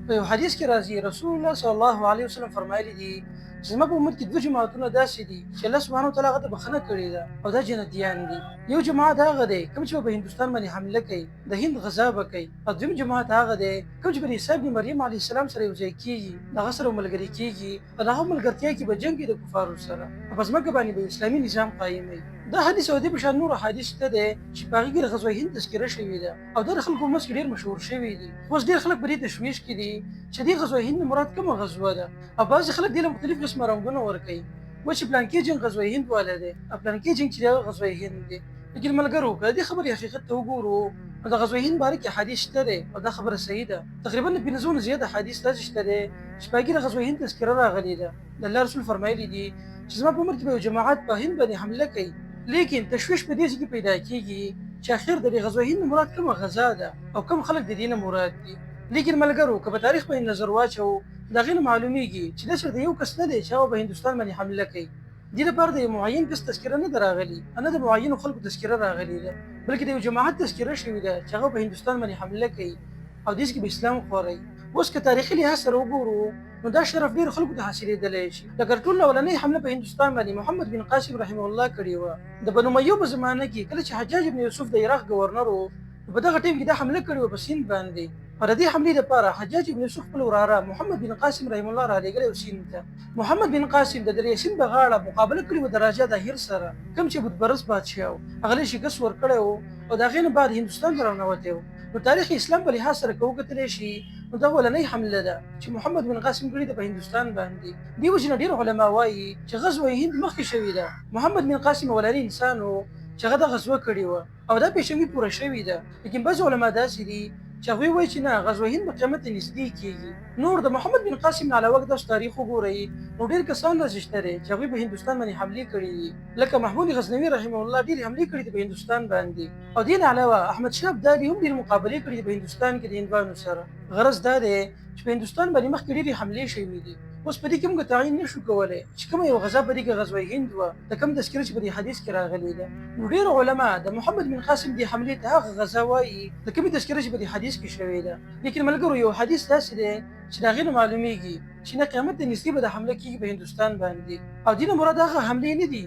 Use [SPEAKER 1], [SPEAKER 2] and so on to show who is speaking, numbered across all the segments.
[SPEAKER 1] په یو حدیث کې راځي، رسول الله صلی الله علیه وسلم فرمایلي دي چې زما په امت کې دوه جماعتونه داسې دي چې الله سبحانه وتعالی هغه ته بخښنه کړې ده او دا جنتیان دي. یو جماعت هغه دی کوم چې په هندوستان باندې حمله کوي، د هند غزا به کوي، او دویم جماعت هغه دی کوم چې پر عیسی ابن مریم علیه السلام سره یو ځای کیږي، د هغه سره ملګری کیږي او د هغه ملګرتیا کې به جنګ کوي د کفارو سره، او په ځمکه باندې به اسلامي نظام قایموي. دا حدیث او دې په شان نور احادیث شته دی چې په هغې کې د غزوه هند تذکره شوې ده او دا د خلکو په منځ کې ډېر مشهور شوي دي. خو اوس ډېر خلک په دې تشویش کې دي چې دې غزوه هند نه مراد کومه غزوه ده، او بعضې خلک دې له مختلف قسمه رنګونه ورکوي، وایي چې پلانکی جنګ غزوه هند والا دی او پلانکی جنګ چې دی هغه غزوه هند دی. لیکن ملګرو، که د دې خبرې حقیقت ته وګورو نو د غزوه هند باره کې احادیث شته دی او دا خبره صحیح ده. تقریبا د پنځو نه زیات احادیث داسې شته دی چې په هغې کې د غزوه هند تذکره راغلې ده. د الله رسول فرمایلي دي چې زما په عمر کې به یو جماعت په هند باندې حمله کوي، لیکن تشویش په دې ځای کې پیدا کیږي چې اخر د دې غزوه هند مراد کومه غزا ده او کوم خلک د دې نه مراد دي. لیکن ملګرو، که په تاریخ باندې نظر واچوو د هغې نه معلومیږي چې دا چېرته یو کس نه دی چې هغه په هندوستان باندې حمله کوي. دې لپاره د یو معین کس تذکره نه ده راغلې او نه د معینو خلکو تذکره راغلې ده، بلکې د یو جماعت تذکره شوې ده چې هغه په هندوستان باندې حمله کوي او دې کې به اسلام خوروي. اوس که تاریخي لحاظ سره وګورو نو دا شرف ډېرو خلکو ته حاصلېدلی شي. لکه تر ټولو اولنۍ حمله په هندوستان باندې محمد بن قاسم رحمه الله کړې وه. د بنو امیو په زمانه کې کله چې حجاج ابن یوسف د عراق ګورنر و، نو په دغه ټایم کې دا حمله کړې وه په سیند باندې، او د دې حملې لپاره حجاج ابن یوسف خپل وراره محمد بن قاسم رحمه الله رالیږلی و سیند ته. محمد بن قاسم د دریا سیند په غاړه مقابله کړې وه د راجا داهیر سره، کوم چې بت پرست بادشاه و. هغه له شکست ورکړی و او د هغې نه بعد هندوستان ته راننوتی و. نو تاریخ اسلام په لحاظ سره که وکتلی شي نو دا اولنۍ حمله ده چې محمد بن قاسم کړې ده په هندوستان باندې. دې وجې نه ډېر علما وایي چې غزوه هند مخکې شوې ده. محمد بن قاسم اولنی انسان و چې هغه دا غزوه کړې وه او دا پېشنګوي پوره شوې ده. لیکن بعضې علما داسې دي چې هغوی وایي چې نه، غزوه هند به قیامت ته نږدې کېږي. نور د محمد بن قاسم نه علاوه که تاسو تاریخ وګورئ نو ډېر کسان داسې شته دی چې هغوی په هندوستان باندې حملې کړې دي، لکه محمود غزنوي رحمه الله ډېرې حملې کړې دي په هندوستان باندې، او دې نه علاوه احمد شاه ابدالي هم ډېرې مقابلې کړې دي په هندوستان کې د هندوانو سره. غرض دا دی چې په هندوستان باندې مخکې ډېرې حملې شوې دي. اوس په دې کې موږ تعین نه شو کولی چې کومه یوه غزا په دې کې غزوه هند وه د کوم تذکره چې په دې حدیث کې راغلې ده. نو ډېر علما د محمد بن قاسم دې حملې ته هغه غزا وایي د کومې تذکره چې په دې حدیث کې شوې ده. لیکن ملګرو، یو حدیث داسې دی چې د هغې نه معلومیږي چې نه قیامت ته نږدې به د حمله کیږي په هندوستان باندې، او دې نه مراد هغه حملې نه دي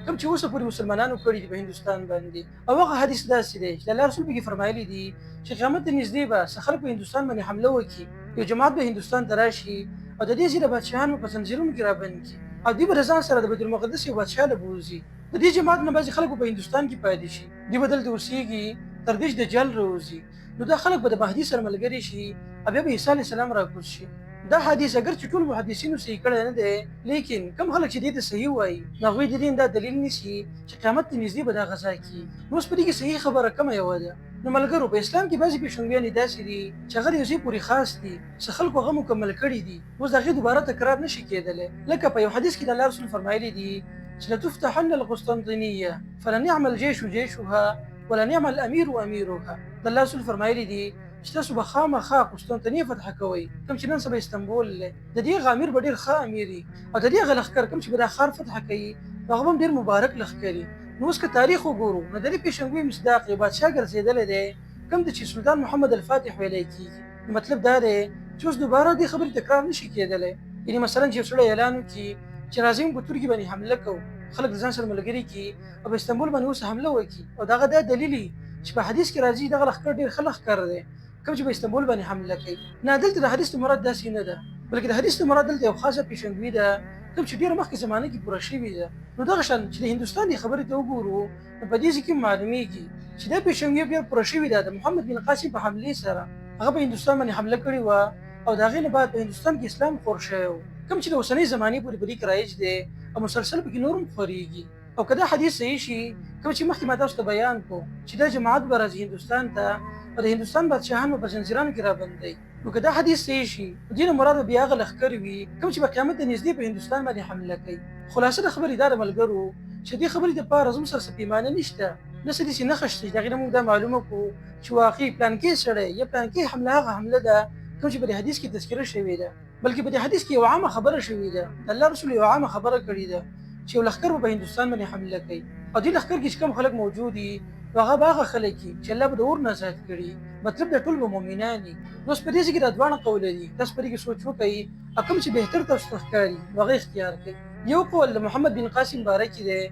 [SPEAKER 1] کوم چې اوسه پورې مسلمانانو کړي دي په هندوستان باندې. او هغه حدیث داسې دی چې د الله رسول پکې فرمایلي دي چې قیامت ته نږدې به څه خلک په هندوستان باندې حمله وکړي، یو جماعت به هندوستان ته راشي او د دې ځای د بادشاهان به په زنځیرونو کې رابند کړي او دوی به د ځان سره د بیت المقدس یو بادشاه له بوځي. د دې جماعت نه بعضې خلک به په هندوستان کې پاتې شي، دوی به دلته اوسېږي تر دې چې دجال راوځي. نو دا خلک به د مهدي سره ملګري شي او بیا به عیسی علیه السلام راکوز شي. دا حدیث اګر چې ټول محدثینو صحیح کړی نه دی، لیکن کوم خلک چې دې ته صحیح وایي نو هغوی د دې دا دلیل نیسي چې قیامت ته نږدې به دا غزا کیږي. نو اوس په دې کې صحیح خبره کومه یوه ده؟ نو ملګرو، په اسلام کې بعضې پېشنګویانې داسې دي چې هغه د یو ځای پورې خاص دي، څه خلکو هغه مکمل کړي دي، اوس د هغې دوباره تکرار نه شي کېدلی. لکه په یو حدیث کې د الله رسول فرمایلي دي چې لتفتحن القسطنطینیه فلنعم الجیش جیشها ولنعم الامیر امیرها. د الله رسول فرمایلي دي چې تاسو به خامخا قسطنطنیه فتح کوئ، کوم چې نن سبا استنبول دی. د دې هغه امیر به ډېر ښه امیر وي او د دې هغه لښکر کوم چې به دا ښار فتح کوي نو هغه به هم ډېر مبارک لښکر وي. نو اوس که تاریخ وګورو نو د دې پېشنګوی مصداق یو بادشاه ګرځېدلی دی کوم ته چې سلطان محمد الفاتح ویلی کېږي. نو مطلب دا دی چې اوس دوباره دې خبرې تکرار نه شي کېدلی. یعنې مثلا چې یو سړی اعلان وکړي چې راځئ موږ په ترکي باندې حمله کوو، خلک د ځان سره ملګري کړي او په استنبول باندې اوس حمله وکړي، او د هغه دا دلیل وي چې په حدیث کې راځي دغه لښکر ډېر ښه لښکر دی کوم چې په استنبول باندې حمله کوي. نه، دلته د حدیث مراد داسې نه ده، بلکې د حدیث مراد دلته یو خاصه پېشنګوي ده کوم چې ډېره مخکې زمانه کې پوره شوې ده. نو دغه شان چې د هندوستان دې خبرې ته وګورو نو په دې ځای کې معلومیږي چې دا پېشنګوي بیا پوره شوې ده د محمد بن قاسم په حملې سره. هغه په هندوستان باندې حمله کړې وه او د هغې نه بعد په هندوستان کې اسلام خور شوی و، کوم چې د اوسنۍ زمانې پورې په دې کې رایج دی او مسلسل پکې نور هم خورېږي. او که دا حدیث صحیح شي کوم چې مخکې ما تاسو ته بیان کړو چې دا جماعت به راځي هندوستان ته او د هندوستان بادشاهان به په زنځیرانو کې رابندوي، نو که دا حدیث صحیح شي نو دې نه مراد به بیا هغه لښکر وي کوم چې به قیامت ته نږدې په هندوستان باندې حمله کوي. خلاصه د خبرې دا ده ملګرو چې دې خبرې دپاره زموږ سره څه پیمانه نشته، نه څه داسې نښه شته چې د هغې نه موږ دا معلومه کړو چې واقعي پلانکی سړی یا پلانکی حمله هغه حمله ده کوم چې په دې حدیث کې تذکره شوې ده، بلکې په دې حدیث کې یوه عامه خبره شوې ده. د الله رسول یوه عامه خبره کړې ده چې یو لښکر به په هندوستان باندې حمله کوي او دې لښکر کې چې کوم خلک موجود دي نو نو هغه به هغه خلک وي چې الله به د اور نه ازاد کړي، مطلب دا ټول به مؤمنان وي. نو اوس په دې ځای کې دا دواړه قوله دي، تاسو په دې کې سوچ وکړئ او کوم چې بهتر تاسو ته ښکاري نو هغه اختیار کړئ. یو قول د محمد بن قاسم باره کې دی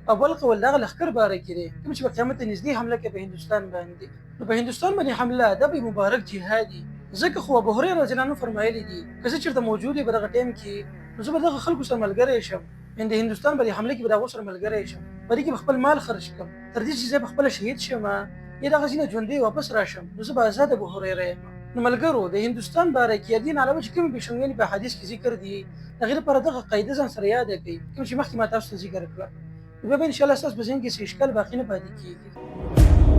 [SPEAKER 1] او بل قول د هغه لښکر باره کې دی کوم چې په قیامت ته نږدې حمله کوي په هندوستان باندې. نو په هندوستان باندې حمله دا به مبارک جهاد وي، ځکه خو ابو هريره رضی الله عنه فرمایلي دي که زه چېرته موجود وی په دغه ټایم کې نو زه به دغه خلکو سره ملګری شم، یعنې د هندوستان باندې حمله کې به د هغو سره ملګری شم، په دې کې به خپل مال خرج کړم تر دې چې زه په خپله شهید شم یا دغه ځای نه ژوندی واپس راشم نو زه به ازاد ابو هريره یم. نو ملګرو د هندوستان باره کې یا دې نه علاوه چې کومې پېشنګویانې په حدیث کې ذکر دي د هغې لپاره دغه قاعده ځان سره یاده کړئ کوم چې مخکې ما تاسو ته ذکر کړه، نو بیا به انشاءالله ستاسو په ذهن کې څه اشکال باقي نه پاتې کېږي.